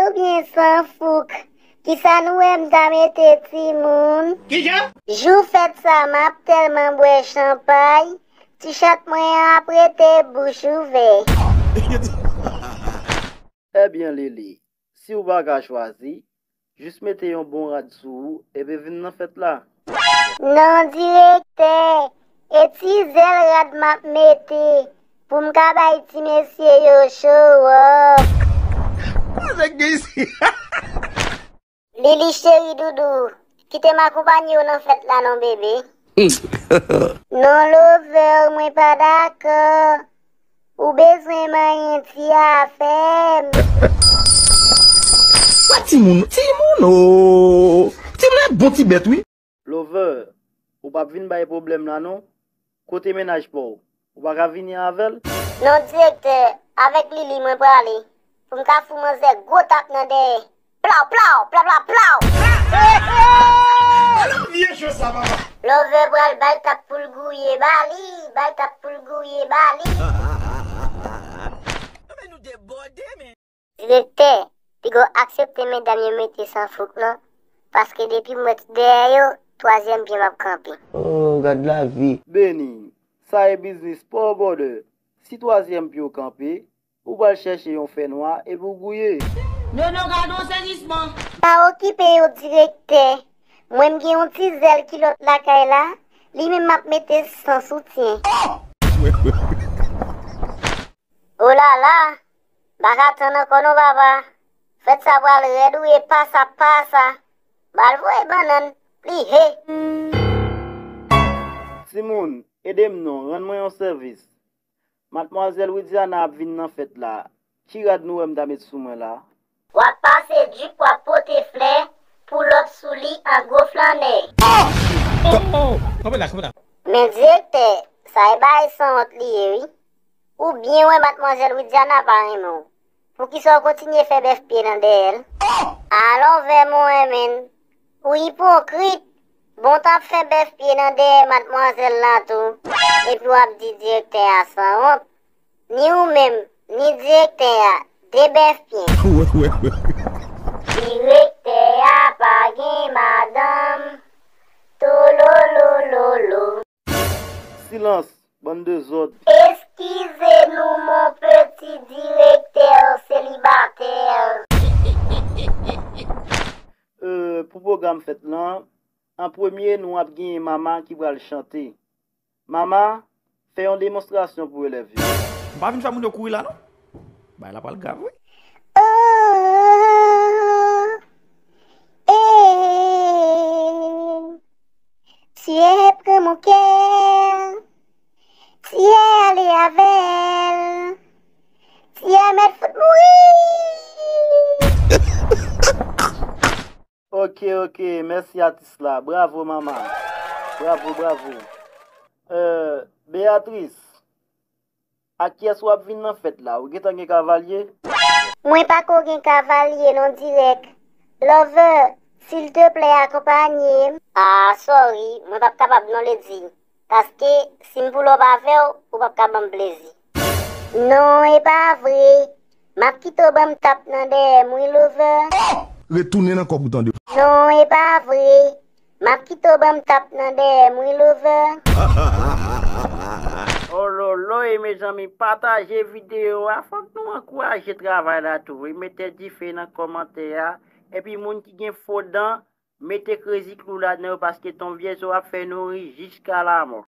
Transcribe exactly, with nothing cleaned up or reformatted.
Oubyen san fouk? Kisa nou wè m ta mete timoun? Kijan? Jou fèt sa, m ap tèlman bwè chanpay, ti chat mwen an ap rete bouch ouvè. Ebyen, Lili, si w pa ka chwazi, jis mete yon bon rad sou ou epi vin nan fèt la. Non, direktè, e ti zèl rad m ap mete pou m ka bay ti mesye yo show off. Lili cheri doudou, kite m akonpanye w nan fèt la non bebe. Non Lover, mwen pa dakò. Ou bezwen manyen ti afè m. Wè timoun, timoun o. Timoun e bon ti bèt wi. Lover, ou p ap vin bay pwoblèm la non. Kote mennaj pa w? Ou pa ka vini avè l? Non direktè, avèk Lili mwen prale. Pou m ka fout manzè gwo tap nan dèyè. Plaw, plaw, plaw, plaw, plaw! Ala vye cho sa papa! Lover pral bay tap pou l gouye ba li, bay tap pou l gouye ba li. Men nou debòde men. Direktè, piga w aksepte medam yo mete san fouk non, paske depi m wè ti dèyè yo, twazyèm pye m ap kanpe. Oh, gad lavi. Beni, sa e biznis pa w brother. Si twazyèm pye w kanpe, ou pral chèche yon fènwa epi w gouye. Nono gad yon sezisman. Pa okipe yo direktè, mwen m gen yon ti zèl kilòt lakay la, li menm m ap mete san soutyen. Olala, m pa ka tann ankò non papa. Fèt sa pral rèd wi e pasa pasa. M al voye bannann, li he. Timoun, ede m non, rann mwen yon sèvis. Madmwazèl Widiana ap vin nan fèt la. Ki rad nou wè m ta met sou mwen la? W ap pase jip w ap pote flè, pulòp sou li an gwo flannè. Oh! Kanpe la, kanpe la. Men direktè, sa e bagay sanwont li ye wi. Ou byen wè madmwazèl Widiana pa renmen w. Poukisa w kontinye fè bèf pye nan dèyè l? Alò vè mwen menn. Ou ipokrit. Bon w t ap fè bèf pye nan dèyè madmwazèl la tou. Epi w ap di direktè a sanwont. Ni ou menm, ni direktè a, de bèf pye. Direktè a pa gen madanm. Tololololo. Silans, bann dezòd. Excusez-nous mon petit directeur célibataire. Euh, pou pwogram fèt lan, an premye nou ap genyen Mama ki pral chante. Mama, fè yon demonstrasyon pou elèv yo. M pa vin fè moun yo kouri la non. Bagay la pral grav wi. Oh, eh, tu es pran mon cœur, tu es allé avec elle, tu es met fout mouri. Ok, ok, mèsi atis la. Bravo Mama. Bravo, bravo. Euh, Beatrice, ak kiyès w ap vin nan fèt la? Ou gentan gen kavalye? Mwen pako gen kavalye non dirèk. Lover, silteplè akonpanye m. Ah, sorry, mwen p ap kapab non lady. Paske si m pulòp avè w, ou p ap ka ban m plezi. Non, e pa vre. M ap kite w ban m tap nan dèyè m wi Lover. Retounen nan kòb ou tande. Non, e pa vre. M ap kite w ban m tap nan dèyè m wi Lover. Ololoy mezanmi, pataje videyo a, fòk nou ankouraje travay la tou wi, mete dife nan kòmantè a, epi moun ki gen fo dan, mete krezi klou ladan yo paske ton vye zo ap fè nou ri jiska lamò.